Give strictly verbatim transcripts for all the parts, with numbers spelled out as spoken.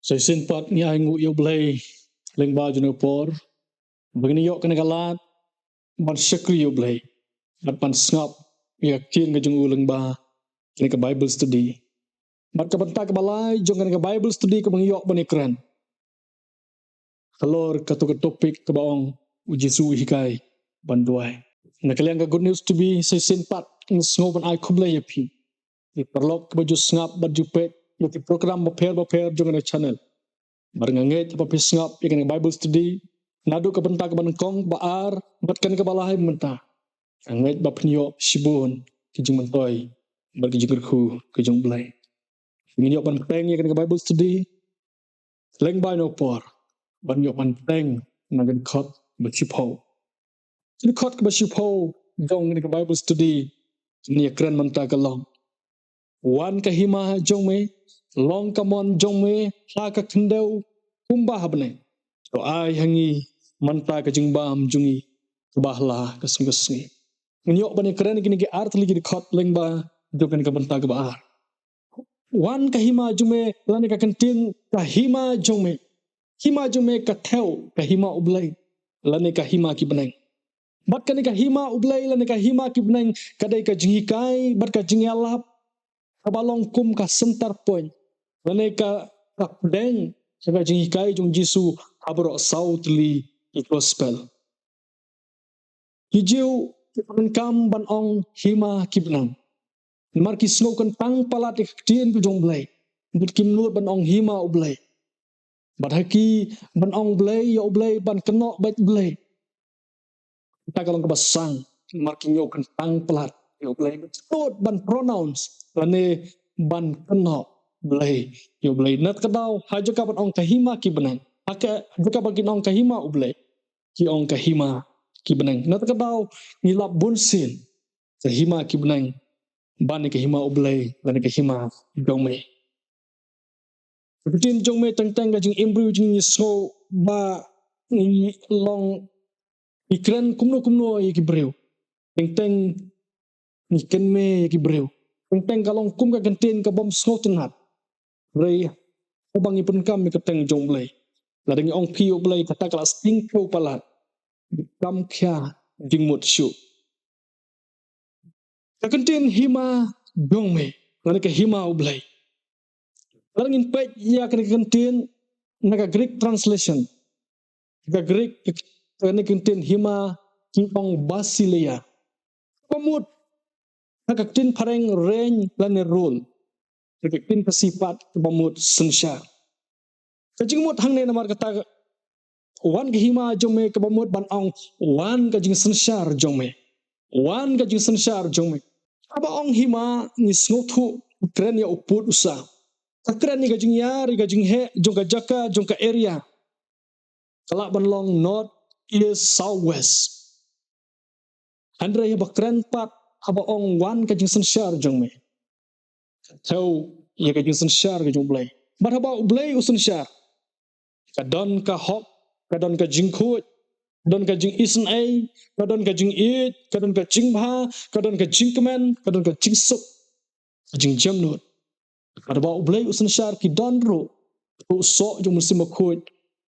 Shisien pat ngi ai nguh ïa U Blei lyngba jong kane ka por ba ngin ïoh kane ka lad ban shakri ïa U Blei bad ban sngap ïa ka ktien ka jong U lyngba kane ka Bible study. Bad ka bynta kaba lai jong kane ka Bible study kaba ngi ïoh ban ïakren halor kato ka topic kaba ong U Jisu u hikai ban duwai. Na ka liang ka Good News T V shisien pat ngi sngew ban ai khublei ïa phi, ïa ki paralok kiba ju sngap bad ju peit ïa ki program bapher bapher jong kane ka channel. Bad nga ngeit ba phi sngap ïa kane ka Bible study naduh ka bynta kaba nyngkong, ba ar bad kane kaba lai mynta. Nga ngeit ba phin ïoh shibun ki jingmyntoi bad ki jingkyrkhu ki jong U Blei. Ngin ïoh ban peit ïa kane ka Bible study lyngba ïa u por, ban ïoh ban peit na ka dkhot ba shiphew. Ka dkhot kaba shiphew jong kane ka Bible study ngi ïakren mynta ka long: Wan ka hima jong me, long ka mon jong me ha ka khyndew kumba ha bneng. To ai ha ngi mynta ka jingbam jong ngi kaba ha la ka sngi ka sngi. Ngin ïoh ban ïakren kine ki ar tylli ki dkhot lyngba jong kane ka bynta kaba ar. Wan ka hima jong me, lane ka kyntien ka hima jong me. Hima jong me ka thew ka hima U Blei lane ka hima ki bneng. Bad kane ka hima U Blei lane ka hima ki bneng ka dei ka jinghikai bad ka jingïalap kaba long kum ka center point lane ka, ka pdeng ka jinghikai jong U Jisu ha baroh saw tylli ki gospel. Ki Jiw ki pyndonkam ban ong hima ki bneng namar ki sngew kyntang palat ïa ka ktien ka jong U Blei. Bad kim nud ban ong hima U Blei. Bad ha ki ban ong Blei ïa U Blei, ban kynnoh beit Blei. Kata ka long kaba sang namar ki sngew kyntang palat ïa U Blei. Bad kim nud ban pronounce lane ban kynnoh Blei ïa U Blei. Na kata ka daw ha jaka ban ong ka hima ki bneng, ha ka jaka ban ong ka hima U Blei, ki ong ka hima ki bneng. Na kata ka daw ngi lap bun sien ka hima ki bneng bad ka hima U Blei lane ka hima jong me. Ka ktien jong me teng teng ka jingim briew jong ngi sngew ba ngi long, ngi kren kumno kumno ïa ki briew. Teng teng ngi kynmaw ïa ki briew. Teng teng ka long kum ka kyntien ka bym sngewtynnat. Hynrei haba ngi pyndonkam ïa ka kyrteng jong U Blei, lada ngi ong phi ïa U Blei, kata ka la sting phew palat, kam khia jingmut shuh. Ka kyntien hima jong me lane ka hima U Blei, lada ngin peit ïa kane ka kyntien na ka Greek translation, ka Greek, kane ka kyntien hima ki ong basileia, kaba mut ha ka ktien phareng reign lane rule. Ka ktien Khasi pat kaba mut synshar. Ka jingmut hangne namar kata, wan ka hima jong me kaba mut ban ong wan ka jingsynshar jong me. Wan ka jingsynshar jong me. Haba ong hima ngi sngewthuh kren ïa u pud u saw. Ka kren ïa ka jingïar, ïa ka jingheh jong ka jaka, jong ka area. Ka lah ban long north, east, south, west. Hynrei haba kren pat, haba ong wan ka jingsynshar jong me, ka thew ïa ka jingsynshar ka jong U Blei. Bad haba U Blei u synshar, ka don ka hok, ka don ka jingkhuid, ka don ka jingisynei, ka don ka jingïeit, ka don ka jingbha, ka don ka jingkmen, ka don ka jingsuk, ka jingjemnud. Bad haba U Blei u synshar, ki don ruh u soh jong u Mynsiem Bakhuid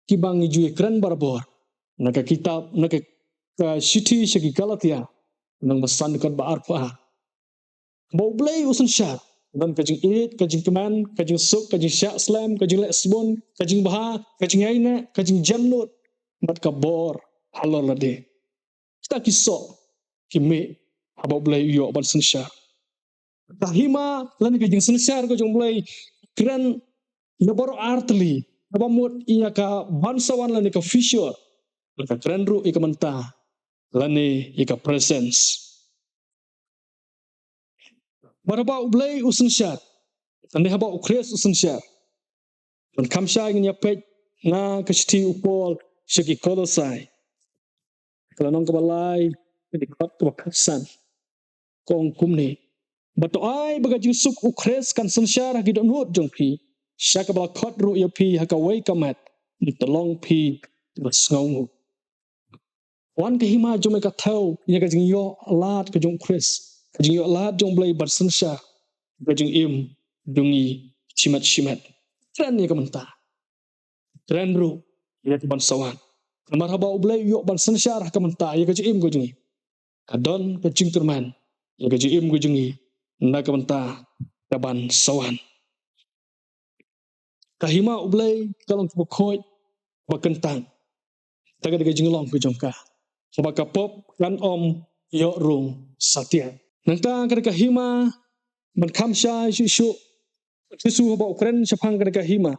kiba ngi ju ïakren barabor na ka kitab, na ka, ka shithi sha ki Galatia, lynnong ba san, dkhot ba arphew ar. Haba U Blei u synshar, don ka jingïeit, ka jingkmen, ka jingsuk, ka jingshah slem, ka jingleh sbun, ka jingbha, ka jingïaineh, ka jingjemnud bad ka bor halor lade. Kita ki soh ki mih haba U Blei u ïoh ban synshar. Ka hima lane ka jingsynshar ka jong U Blei kren ïa baroh ar tylli, kaba mut ïa ka ban sa wan lane ka future, ka kren ruh ïa ka mynta lane ïa ka presence. Bad haba U Blei u synshar, lane haba U Khrist u synshar, ban kham shai ngin ïa peit na ka shithi u Paul sha ki Kolosai, ka lynnong kaba lai, ka dkhot kaba khatsan. Ka ong kumne: Bad to ai ba ka jingsuk U Khrist kan synshar ha ki dohnud jong phi, sha kaba la khot ruh ïa phi ha kawei ka met, ban long phi kiba sngewnguh. Wan ka hima jong me ka thew ïa ka jingïoh lad ka jong U Khrist, ka jingïoh lad jong U Blei ban synshar ka jingim jong ngi shimet shimet. Kren ïa ka mynta. kren ruh ïa kaban sa wan. Namar haba U Blei u ïoh ban synshar ha ka bynta ïa ka jingim ka jong ngi, ka don ka jingkyrmen ïa ka jingim ka jong ngi na ka bynta kaban sa wan. Ka hima U Blei ka long kaba khuid, ba kyntang. Te ka dei ka jinglong ka jong ka, kaba ka pop kan ym ïoh rung satia. Nangta ka dei ka hima ban kham shai shuh shuh. Jisu haba u kren shaphang ka dei ka hima,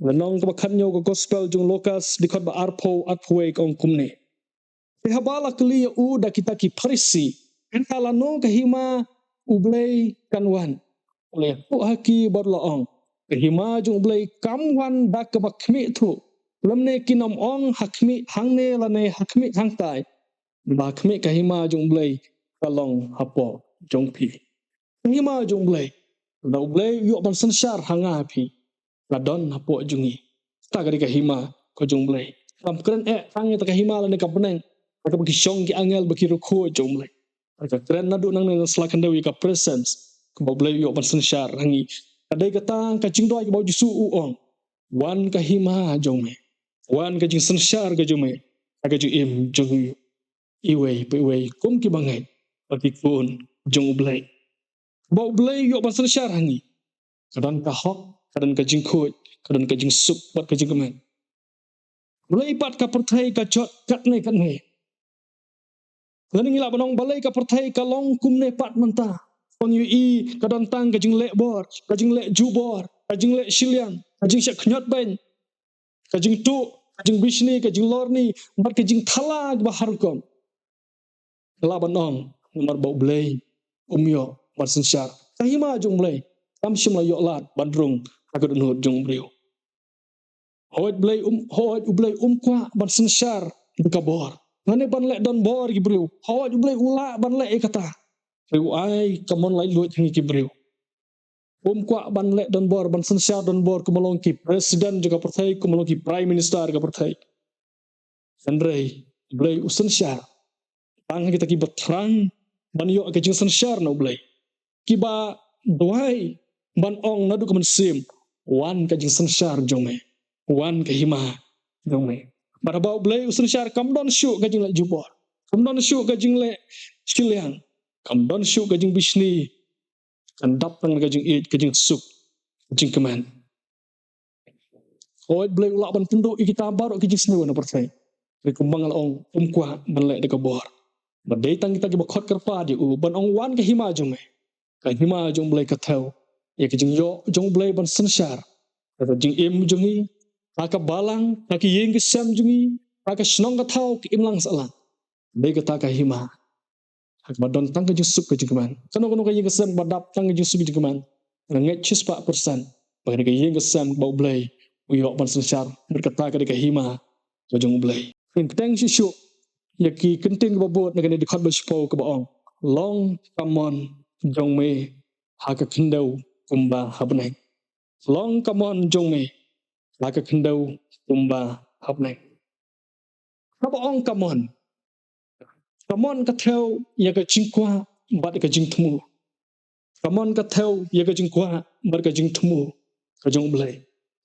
lynnong kaba khathynñiew ka gospel jong u Lukas, dkhot ba arphew, arphew wei, ka ong kumne: Te haba la kylli ïa u da kita ki Pharisi, kata lano ka hima U Blei kan wan, u la ïathuh ha ki bad u la ong: Ka hima jong U Blei kam wan da kaba khmih thuh, lymne kin ym ong ha khmih hangne lane ha khmih hangtai, ba ha khmih ka hima jong U Blei ka long hapoh jong phi. Ka hima jong U Blei, lada U Blei u ïoh ban synshar ha nga ha phi, ka don hapoh jong ngi. Kata ka dei ka hima ka jong U Blei. Kam kren eh tang ïa kata ka hima lane ka bneng, kata ba ki shong ki angel ba ki riewkhuid jong U Blei. Ka kren naduh nangne na sla khyndew ïa ka presence kaba U Blei u ïoh ban synshar ha ngi. Ka dei kata ka jingduwai kaba U Jisu u ong: Wan ka hima jong me, wan ka jingsynshar ka jong me ha ka jingim jong ngi iwei pa iwei kum ki bangeit, ba ki khun jong U Blei. Ba U Blei u ïoh ban synshar ha ngi, ka don ka hok, ka don ka jingkhuid, ka don ka jingsuk bad ka jingkmen. Balei pat ka pyrthei ka jot katne katne? Lane ngi lah ban ong balei ka pyrthei ka long kumne pat mynta? Pynïohi ka don tang ka jingleh bor, ka jingleh jubor, ka jingleh shiliang, ka jingshah khñiot beiñ, ka jingtuh, ka jingbishni, ka jinglorni, bad ka jingthala kiba har rukom. Lah ban ong namar ba U Blei um ïoh ban synshar. Ka hima jong U Blei kam shym la ïoh lad ban rung ha ka dohnud jong u briew. Hooid Blei um, hooid U Blei um kwah ban synshar da ka bor, lane ban leh donbor ki briew. Hooid U Blei u lah ban leh ïa kata. Hynrei u ai ka mon laitluid ha ngi ki briew. Um kwah ban leh donbor, ban synshar donbor kum ba long ki president jong ka pyrthei, kum ba long ki prime minister ka pyrthei. Hynrei U Blei u synshar tang ha kita kiba thrang ban ïoh ka jingsynshar na U Blei, kiba duwai ban ong naduh ka mynsiem: Wan ka jingsynshar jong me, wan ka hima jong me. Bad haba U Blei u synshar kam don shuh ka jingleh jubor, kam don shuh ka jingleh shiliang, kam don shuh ka jingbishni, kan dap tang ka jingïeit, ka jingsuk, ka jingkmen. Hooid Blei u lah ban pynduh ïa kita baroh ki jingsniew na pyrthei, hynrei kumba nga la ong, um kwah ban leh da ka bor. Ba dei tang kita kiba khot kyrpad ïa u ban ong: Wan ka hima jong me. Ka hima jong U Blei ka thew ïa ka jingïoh jong U Blei ban synshar ha ka jingim jong ngi, ha ka balang, ha ka ïing ka sem jong ngi, ha ka shnong ka thaw, ka imlang sahlang. Dei kata ka hima ha kaba don tang ka jingsuk ka jingkmen. Kano kano ka ïing ka sem ba dap tang ka jingsuk ka jingkmen, nga ngeit shispah percent ba ka dei ka ïing ka sem ba U Blei u ïoh ban synshar, bad kata ka dei ka hima ka jong U Blei. Ngin bteng shuh shuh ïa ki kyntien kiba bud na kane ka dkhot ba shiphew kaba ong: Long ka mon jong me ha ka khyndew kumba ha bneng. Long ka mon jong me ha ka khyndew kumba ha bneng. Haba ong ka mon, ka mon ka thew ïa ka jingkwah bad ka jingthmu. Ka mon ka thew ïa ka jingkwah bad ka jingthmu ka jong U Blei.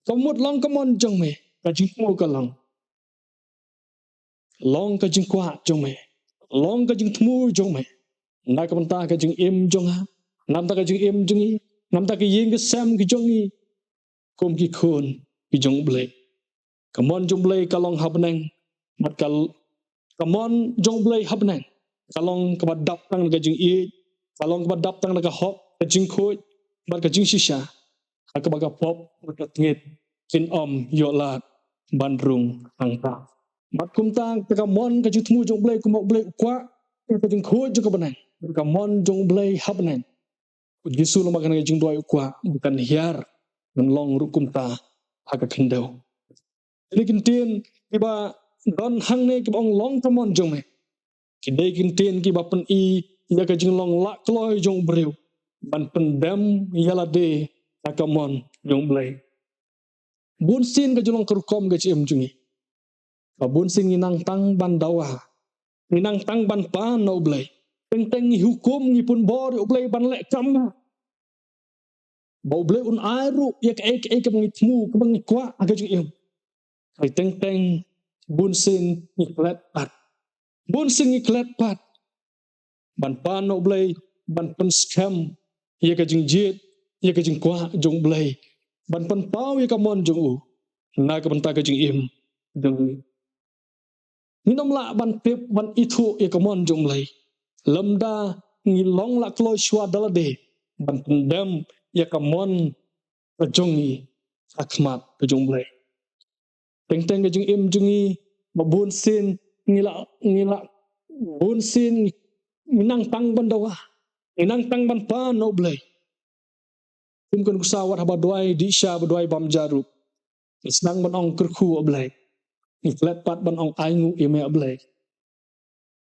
Ka mut long ka mon jong me, ka jingthmu ka long: Long ka jingkwah jong me, long ka jingthmu jong me na ka bynta ka jingim jong nga, na ka bynta ka jingim jong ngi, na ka bynta ka ïing ka sem ka jong ngi kum ki khun ki jong U Blei. Ka mon jong U Blei ka long ha bneng, bad ka, ka mon jong U Blei ha bneng ka long kaba dap tang da ka jingïeit, ka long kaba dap tang da ka hok, ka jingkhuid bad ka jingshisha, ha kaba ka pop bad ka tnget kin ym ïoh lad ban rung hangta. Bad kumta ka mon ka jingthmu jong U Blei, kumba U Blei u kwah ïa ka jingkhuid jong ka bneng, ka mon jong U Blei ha bneng, U Jisu lem bad kane ka jingduwai u kwah ba kan hiar, kan long ruh kumta ha ka khyndew. Kine ki ktien kiba don hangne kiba ong long ka mon jong me, ki dei ki ktien kiba pyni ïa ka jinglong lah kloi jong u briew ban pyndem ïa lade ha ka mon jong U Blei. Bun sien ka jinglong ka rukom ka jingim jong ngi, ba bun sien ngi nang tang ban dawa, ngi nang tang ban pan na U Blei. Teng teng ngi hukum, ngi pynbor ïa U Blei ban leh kam, ba U Blei un ai ruh ïa kaei kaei kaba ngi thmu, kaba ngi kwah ha ka jingim. Teng teng, bun sien ngi klet pat. Bun sien ngi klet pat ban pan na U Blei, ban pynskhem ïa ka jingjied, ïa ka jingkwah jong U Blei, ban pynpaw ïa ka mon jong u na ka bynta ka jingim jong ngi. Ngim lah ban tip, ban ithuh ïa ka mon jong U Blei lymda ngi long la kloi shuwa da lade ban pyndem ïa ka mon ka jong ngi ha khmat ka jong U Blei. Teng teng ka jingim jong ngi, ba bun sien ngi la, ngi la, bun sien ngi nang tang ban dawa, ngi nang tang ban pan na U Blei. Kum kan kusa wat haba duwai dih sha, ba duwai bam jarup, ngi sdang ban ong kyrkhu, A Blei. Ngi klet pat ban ong ainguh ïa me, A Blei.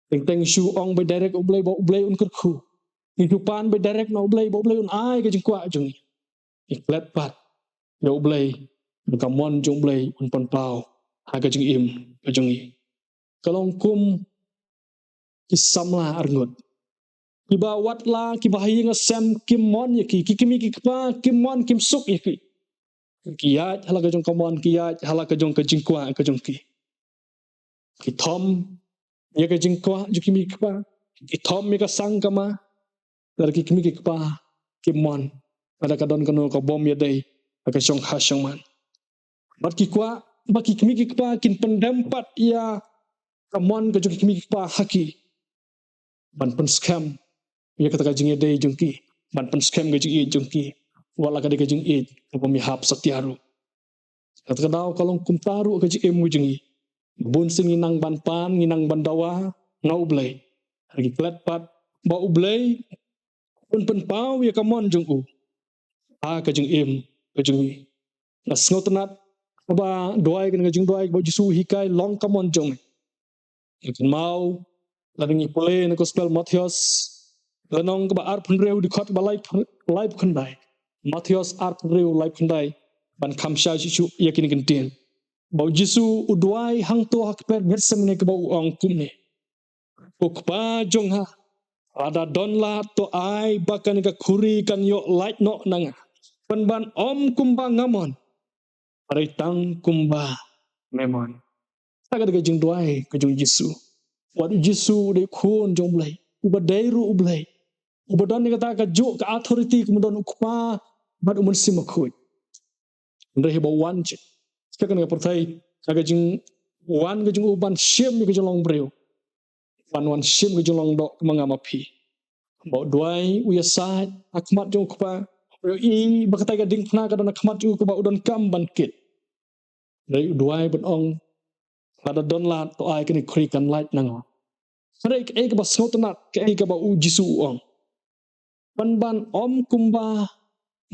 Teng teng ngi shu ong beit direct U Blei, ba U Blei un kyrkhu. Ngi shu pan beit direct na U Blei, ba U Blei un ai ka jingkwah jong ngi. Ngi klet pat ïa U Blei, ba ka mon jong U Blei un pynpaw ha ka jingim ka jong ngi. Ka long kum ki samla arngut, kiba wat la kiba ha ïing ha sem kim mon ïa ki, ki kmie ki kpa kim mon, kim suk ïa ki. Ki ïaid ha la ka jong ka mon, ki ïaid ha la ka jong ka jingkwah ka jong ki. Ki thom ïa ka jingkwah jong ki kmie ki kpa, ki thom ïa ka sang ka ma. Lada ki kmie ki kpa kim mon, lada ka don kano ka bym ïadei ha ka shongkha shongman, bad ki kwah ba ki kmie ki kpa kin pyndem pat ïa ka mon ka jong ki kmie ki kpa ha ki, ban pynskhem ïa kata ka jingïadei jong ki, ban pynskhem ka jingïeit jong ki, wat la ka dei ka jingïeit kaba ym ïahap satia ruh. Kata ka daw ka long kumta ruh ka jingim ka jong ngi. Bun sien ngi nang ban pan, ngi nang ban dawa na U Blei. Ngi klet pat ba U Blei un pynpaw ïa ka mon jong u ha ka jingim ka jong ngi. Nga sngewtynnat haba duwai, kane ka jingduwai kaba U Jisu u hikai, long ka mon jong me. Ngi kynmaw lada ngi pule na Gospel Mathaios, lynnong kaba arphew hynriew, dkhot kaba laiphew, laiphew khyndai. Mathaios arphew hynriew, laiphew khyndai. Ban kham shai shuh shuh ïa kine ki ktien, ba U Jisu u duwai hangto ha kper Gethsemane, kaba u ong kumne: Ko Kpa jong nga, lada don lad, to ai ba kane ka khuri kan ïoh lait noh na nga. Pynban ym kumba nga mon, hynrei tang kumba me mon. Kata ka dei ka jingduwai ka jong U Jisu. Wat U Jisu u dei u Khun jong U Blei, uba dei ruh U Blei, uba don ïa kata kajuh ka authority kum don u Kpa bad u Mynsiem Bakhuid. Hynrei haba u wan, sha kane ka pyrthei, ka jingwan ka jong u ban shim ïa ka jinglong briew, ban wan shim ka jinglong doh ma nga ma phi. Ba u duwai, u ïasaid ha khmat jong u Kpa, u ïohi ba katei ka diengphna ka don ha khmat jong u kaba u donkam ban kit. Hynrei u duwai ban ong, lada don lad, to ai kane ka khuri kan lait na nga. Hynrei kaei kaba sngewtynnat, kaei kaba U Jisu u ong: Pynban ym kumba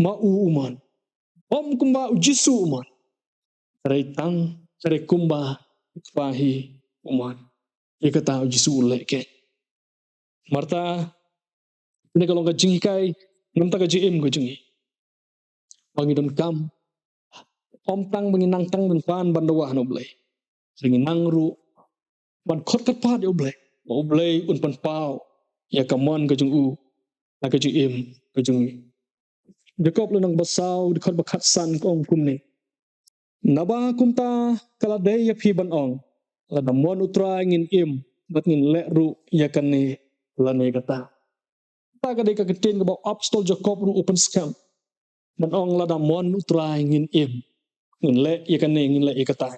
ma u u mon, ym kumba U Jisu u mon, hynrei tang, hynrei kumba u Kpa hi u mon. Ïa kata U Jisu u leh keiñ. Marta, kane ka long ka jinghikai na ka bynta ka jingim ka jong ngi, ba ngi donkam ym tang ba ngi nang tang ban pan ban dawa na U Blei, hynrei ngi nang ruh ban khot kyrpad ïa U Blei, ba U Blei un pynpaw ïa ka mon ka jong u ha ka jingim ka jong ngi. Jakob lynnong ba saw, dkhot ba khatsan, ka ong kumne: Naba kumta ka la dei ïa phi ban ong, lada mon U Trai ngin im, bad ngin leh ruh ïa kane lane kata. Kata ka dei ka ktien kaba u apostol Jakob ruh u pynskhem, ban ong, lada mon U Trai ngin im, ngin leh ïa kane, ngin leh ïa kata.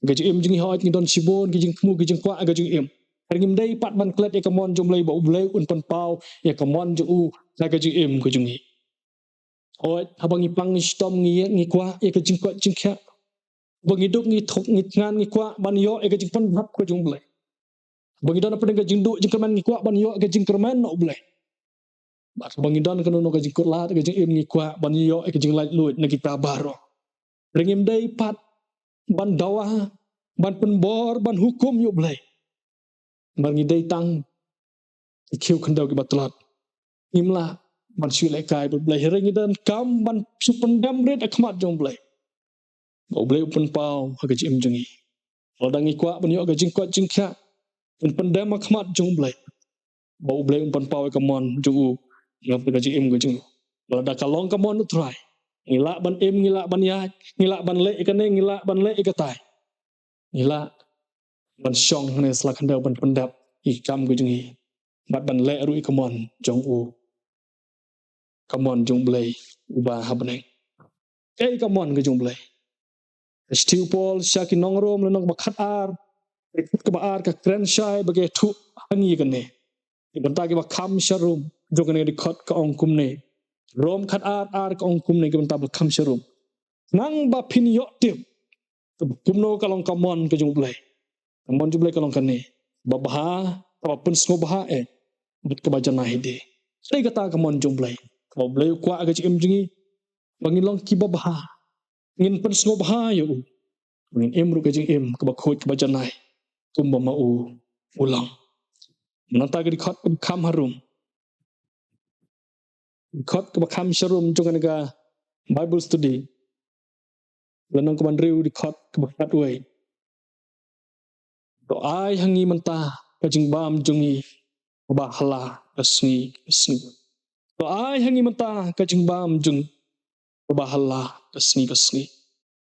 Ka jingim jong ngi, hooid, ngi don shibun ki jingthmu, ki jingkwah ka jingim, hynrei ngim dei pat ban klet ïa ka mon jong U Blei, ba U Blei un pynpaw ïa ka mon jong u ha ka jingim ka jong ngi. Hooid, haba ngi pang ngi shitom, ngi, ngi kwah ïa ka jingkoit jingkhiah. Haba ngi duk ngi thok, ngi thngan, ngi kwah ban ïoh ïa ka jingpynbha ka jong U Blei. Haba ngi don hapdeng ka jingduh jingkyrmen, ngi kwah ban ïoh ïa ka jingkyrmen na U Blei. Bad haba ngi don kano kano ka jingkut lad ka jingim, ngi kwah ban ïoh ïa ka jinglaitluid na kita baroh. Hynrei ngim dei pat ban dawa, ban pynbor, ban hukum ïa U Blei. Namar ngi dei tang ki khiew khyndew kiba tlot. Ngim lah ban shu lehkai bad U Blei, hynrei ngi donkam ban shu pyndem rit ha khmat jong U Blei, ba U Blei u pynpaw ha ka jingim jong ngi. Lada ngi kwah ban ïoh ka jingkoit jingkhiah, ngin pyndem ha khmat jong U Blei, ba U Blei un pynpaw ïa ka mon jong u na ka bynta ka jingim ka jong ngi. Lada ka long ka mon U Trai, Ngi lah ban im, ngi lah ban ïaid, ngi lah ban leh ïa kane, ngi lah ban leh ïa katai. Ngi lah ban shong hangne sla khyndew ban pyndep ïa ki kam ka jong ngi bad ban leh ruh ïa ka mon jong u, ka mon jong U Blei uba ha bneng. Kaei ka mon ka jong U Blei? Ka shithi u Paul sha ki nong Rom lynnong ba khatar, dkhot kaba ar ka kren shai ba ka ïathuh ha ngi ïa kane. Ki bynta kiba kham sharum jong kane ka dkhot ka ong kumne. Rom khatar ar ka ong kumne, ki bynta ba kham sharum. Nang ba phin ïoh tip kumno ka long ka mon ka jong U Blei. Ka mon jong U Blei ka long kane: babha, kaba pynsngewbha eh, bad kaba janai hi de. Dei kata ka mon jong U Blei. Kaba U Blei u kwah ka jingim jong ngi ba ngin long kiba bha, ngin pynsngewbha ïa u, ngin im ruh ka jingim kaba khuid kaba janai kumba ma u u long. Nangta ka dkhot kaba kham harum, dkhot kaba kham sharum jong kane ka Bible study, lynnong kaba hynriew, dkhot kaba khatwei: To ai ha ngi mynta ka jingbam jong ngi kaba ha la ka sngi ka sngi. To ai ha ngi mynta ka jingbam jong ngi kaba ha la ka sngi ka sngi.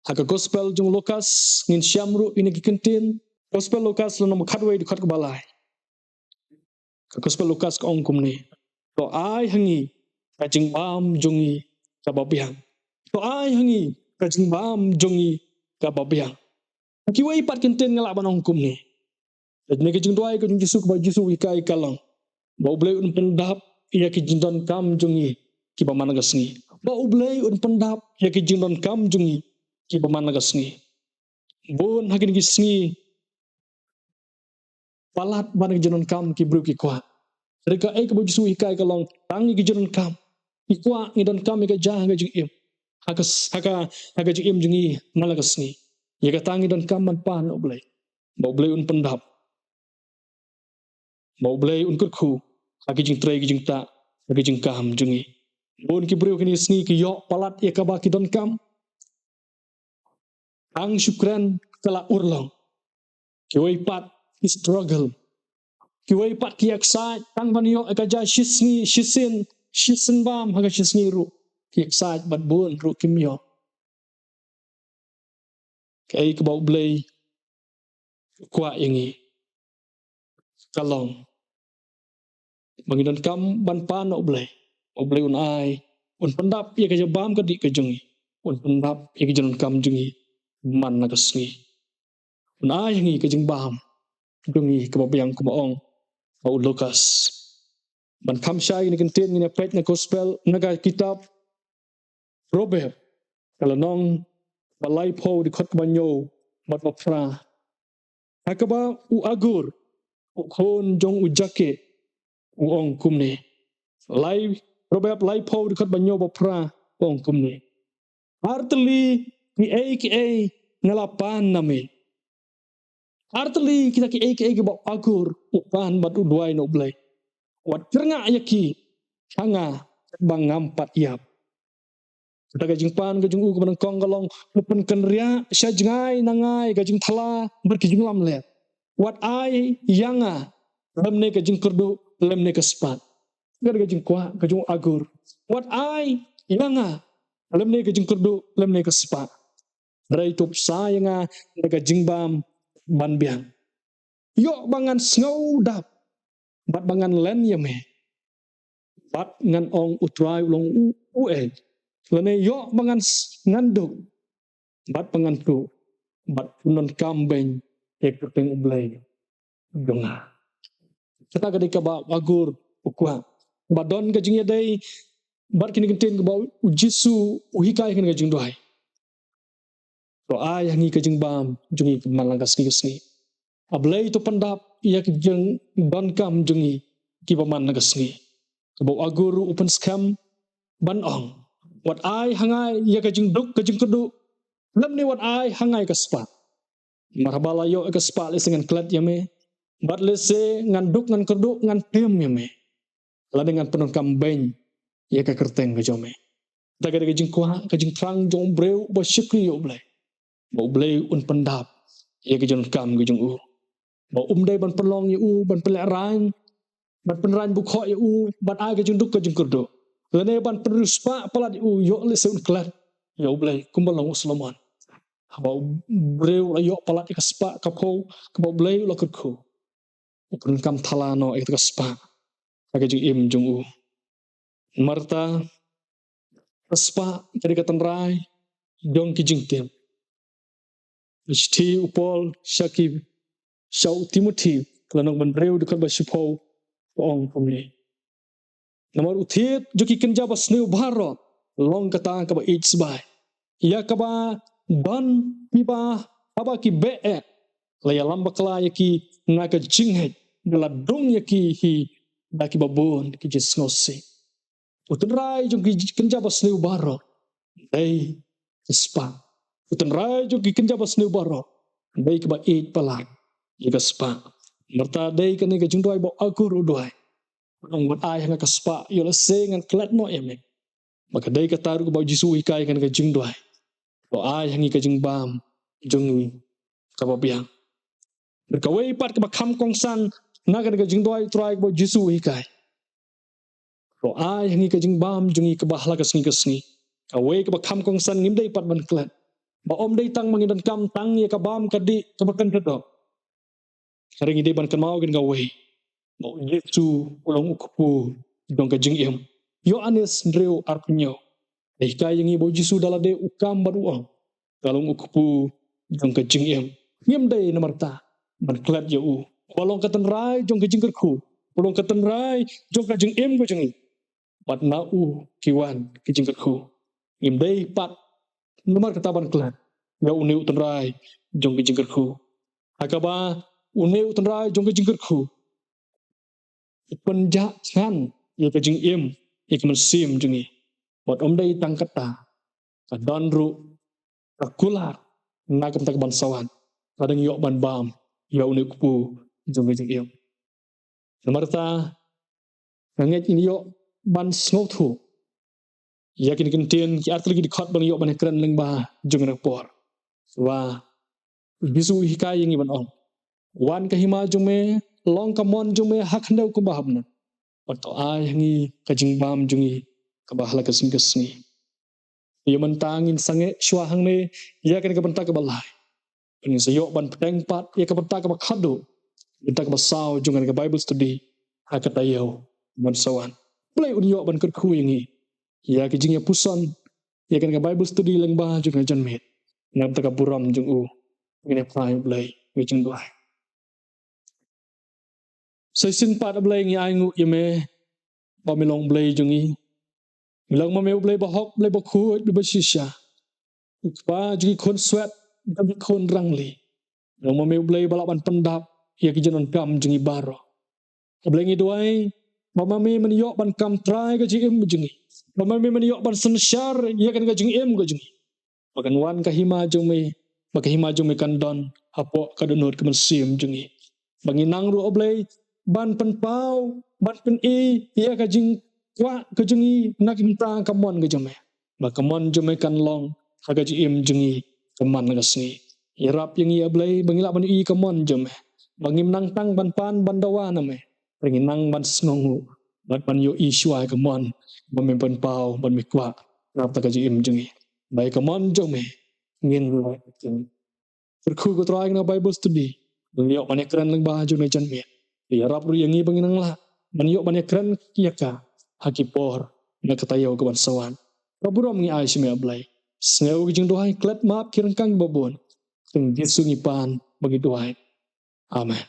Ha ka gospel jong u Lukas ngin shem ruh ïa ki kyntien. Gospel Lukas lynnong khatwei, dkhot kaba lai. Ka gospel Lukas ka ong kumne: To ai ha ngi ka jingbam jong ngi kaba biang. To ai ha ngi ka jingbam jong ngi kaba biang. Kiwei pat kyntien nga lah ban ong kumne. Kane ka jingduwai ka jong U Jisu, kaba U Jisu u hikai ka long ba U Blei un pyndap ïa ki jingdonkam jong ngi kiba man la ka sngi. Ba U Blei un pyndap ïa ki jingdonkam jong ngi kiba man la ka sngi. Bun ha kine ki sngi palat ban ki jingdonkam ki briew ki kwah. Hynrei kaei kaba U Jisu u hikai ka long tang ïa ki jingdonkam. Ngi kwah, ngi donkam ïa ka ja ha ka jingim, ha ka s-, ha ka, ha ka jingim jong ngi man la ka sngi. Ïa kata ngi donkam ban pan na U Blei, ba U Blei un pyndap, ba U Blei un kyrkhu ha ki jingtrei ki jingktah, ha ki jingkam jong ngi. Bun ki briew kine ki sngi ki ïoh palat ïa kaba ki donkam. Tang shu kren ka la urlong. Kiwei pat ki struggle. Kiwei pat ki excited tang ban ïoh ïa ka ja shisngi, shisien, shisien bam ha ka shisngi ruh. Ki excited bad bun ruh kim ïoh. Kaei kaba U Blei u kwah ïa ngi ka long ba ngi donkam ban pan na U Blei. U Blei un ai, un pyndap ïa ka jingbam ka dih ka jong ngi, un pyndap ïa ka jingdonkam jong ngi man la ka sngi. Un ai ha ngi ka jingbam jong ngi kaba biang, kumba ong ha u Lukas. Ban kham shai ïa kine ki kyntien ngin ïa peit na gospel, na ka kitab Proverb, ka lynnong ba laiphew, dkhot kaba hynñiew bad ba phra. Ha kaba u Agur, u khun jong u Jakeh, u ong kumne. Lai, Proverb laiphew, dkhot ba hynñiew bad ba phra, u ong kumne: Ar tylli kiei kiei nga la pan na me. Ar tylli kita kiei kiei kiba u Agur u pan bad u duwai na U Blei. Wat kyrngah ïa ki ha nga ba ngam pat ïap. Kata ka jingpan ka jong u kaba nyngkong ka long, u pynkynriah sha jngai na ngai ka jingthala bad ka jinglamler. Wat ai ïa nga lymne ka jingkyrduh lymne ka spah. Kata ka jingkwah ka jong u Agur. Wat ai ïa nga lymne ka jingkyrduh lymne ka spah. Hynrei to bsa ïa nga da ka jingbam ban biang. Ïoh ba ngan sngew dap bad ba ngan len ïa me, bad ngan ong, U Trai u long u, uei. Lane ïoh ba ngan s-, ngan duk bad ba ngan tuh, bad pyndonkam beiñ ïa ka kyrteng U Blei jong nga. Kata ka dei kaba u Agur u kwah. Ba don ka jingïadei bad kine ki kyntien kaba u Jisu u hikai ha kane ka jingduwai. To ai ha ngi ka jingbam jong ngi man la ka sngi ka sngi. A Blei to pyndap ïa ki jingdonkam jong ngi kiba man la ka sngi. Kaba u Agur u pynskhem ban ong, wat ai ha nga ïa ka jingduk ka jingkyrduh, lymne wat ai ha nga ïa ka spah. Namar haba la ïoh ïa ka spah, lehse ngan klet ïa me, bad lehse ngan duk ngan kyrduh ngan tim ïa me, lane ngan pyndonkam beiñ ïa ka kyrteng ka jong me. Kata ka dei ka jingkwah, ka jingthrang jong u briew uba shakri ïa U Blei, ba U Blei un pyndap ïa ka jingdonkam ka jong u. Ba um dei ban pynlong ïa u ban pynlehraiñ, ban pynraiñ bukhoh ïa u, ban ai ka jingduk ka jingkyrduh, lane ban pynriewspah palat ïa u, ïoh lehse un klet. ïa U Blei kumba long u Solomon. Haba u briew u la ïoh palat ïa ka spah ka phew kaba U Blei u la kyrkhu, u pyndonkam thala noh ïa ka spah ha ka jingim jong u. Namar kata, ka spah ka dei ka tynrai jong ki jingtip. Ka shithi u Paul sha ki, sha u Timothi, ka lynnong ba hynriew, dkhot ba shiphew, ka ong kumne: Namar u thied jong ki kynja basniew baroh long kata kaba ïeit sbai, ïa kaba don kiba, haba ki beh eh, la ïalam bakla ïa ki na ka jingngeit, ba la dung ïa ki hi da kiba bun ki jingsngewsih. U tynrai jong ki kynja basniew baroh dei ka spah. U tynrai jong ki kynja basniew baroh dei kaba ïeit palat ïa ka spah. Namar kata dei kane ka jingduwai ba u Agur u duwai. Ong, wat ai ha nga ka spah, ïoh lehse ngan klet noh ïa me. Ba ka dei kata ruh kaba u Jisu u hikai ha kane ka jingduwai. To ai ha ngi ka jingbam jong ngi kaba biang. Bad kawei pat kaba kham kongsan na kane ka jingduwai u Trai kaba u Jisu u hikai: To ai ha ngi ka jingbam jong ngi kaba ha la ka sngi ka sngi. Kawei kaba kham kongsan ngim dei pat ban klet, ba ym dei tang ba ngi donkam tang ïa ka bam ka dih kaba kynja doh. Hynrei ngi dei ban kynmaw kawei, ba u Jisu u long u kpu jong ka jingim. Ïoannis hynriew arphew hynñiew, u hikai ïa ngi ba u Jisu da lade u kam bad u ong, nga long u kpu jong ka jingim. Ngim dei namar kata ban klet ïa u, uba long ka tynrai jong ka jingkyrkhu, uba long ka tynrai jong ka jingim ka jong ngi. Bad na u ki wan ki jingkyrkhu. Ngim dei pat namar kata ban klet ïa une u tynrai jong ki jingkyrkhu. Ha kaba une u tynrai jong ki jingkyrkhu u pynjah khan ïa ka jingim, ïa ka mynsiem jong ngi. Bad ym dei tang kata, ka don ruh ka kular na ka bynta ka ban sa wan, lada ngi ïoh ban bam ïa une u kpu jong ka jingim. Namar kata, nga ngeit ngin ïoh ban sngewthuh ïa kine ki ktien, ki artylli ki dkhot ba ngi ïoh ban ïakren lyngba jong kane ka por. Ba u Jisu u hikai ïa ngi ban ong, wan ka hima jong me, long ka mon jong me ha khyndew kumba ha bneng. Bad to ai ha ngi ka jingbam jong ngi kaba ha la ka sngi ka sngi. Ïa mynta ngin sangeh shuwa hangne ïa kane ka bynta kaba lai. Ngin sa ïoh ban pynbteng pat ïa ka bynta kaba khatduh, bynta kaba saw jong kane ka Bible study ha ka taïew ban sa wan. Blei un ïoh ban kyrkhu ïa ngi ïa ka jingïapuson ïa kane ka Bible study lyngba jong ka janmiet. Na ka bynta ka burom jong u, ngin ïa phai, Blei, ïa ka jingduwai. Sa shisien pat, Blei, ngi ainguh ïa me ba me long Blei jong ngi. Me long ma me U Blei bahok, Blei bakhuid, Blei bashisha. U Kpa jong ki khun swet, jong ki khun rangli. Me long ma me U Blei ba lah ban pyndap ïa ki jingdonkam jong ngi baroh. Blei, ngi duwai ba ma me men ïoh ban kam trai ka jingim jong ngi. Ba ma me men ïoh ban synshar ïa kane ka jingim ka jong ngi. Ba kan wan ka hima jong me, ba ka hima jong me kan don hapoh ka dohnud ka mynsiem jong ngi. Ba ngin nang ruh, Blei, ban pynpaw, ban pyni ïa ka jingkwah ka jong ngi na ka bynta ka mon ka jong me. Ba ka mon jong me kan long ha ka jingim jong ngi ka man la ka sngi. Ïarap ïa ngi, Blei, ba ngin lah ban ïohi ka mon jong me. Ba ngim nang tang ban pan ban dawa na me, hynrei ngin nang ban sngewnguh bad ban ïohi shuwa ïa ka mon ba me pynpaw bad me kwah na ka bynta ka jingim jong ngi. Ba ïa ka mon jong me ngin leh. Kyrkhu, ko Trai, ïa kane ka Bible study, ban ïoh ban ïakren lyngba jong kane ka janmiet. Ïarap ruh ïa ngi ba ngin nang lah ban ïoh ban ïakren ïa ka ha ki por na ka taïew ka ban sa wan. Ka burom ngi ai sha me, Blei. Sngew ka jingduwai, klet map ki ryngkang kiba bun. Ha ka kyrteng Jisu ngi pan bad ngi duwai. Amen.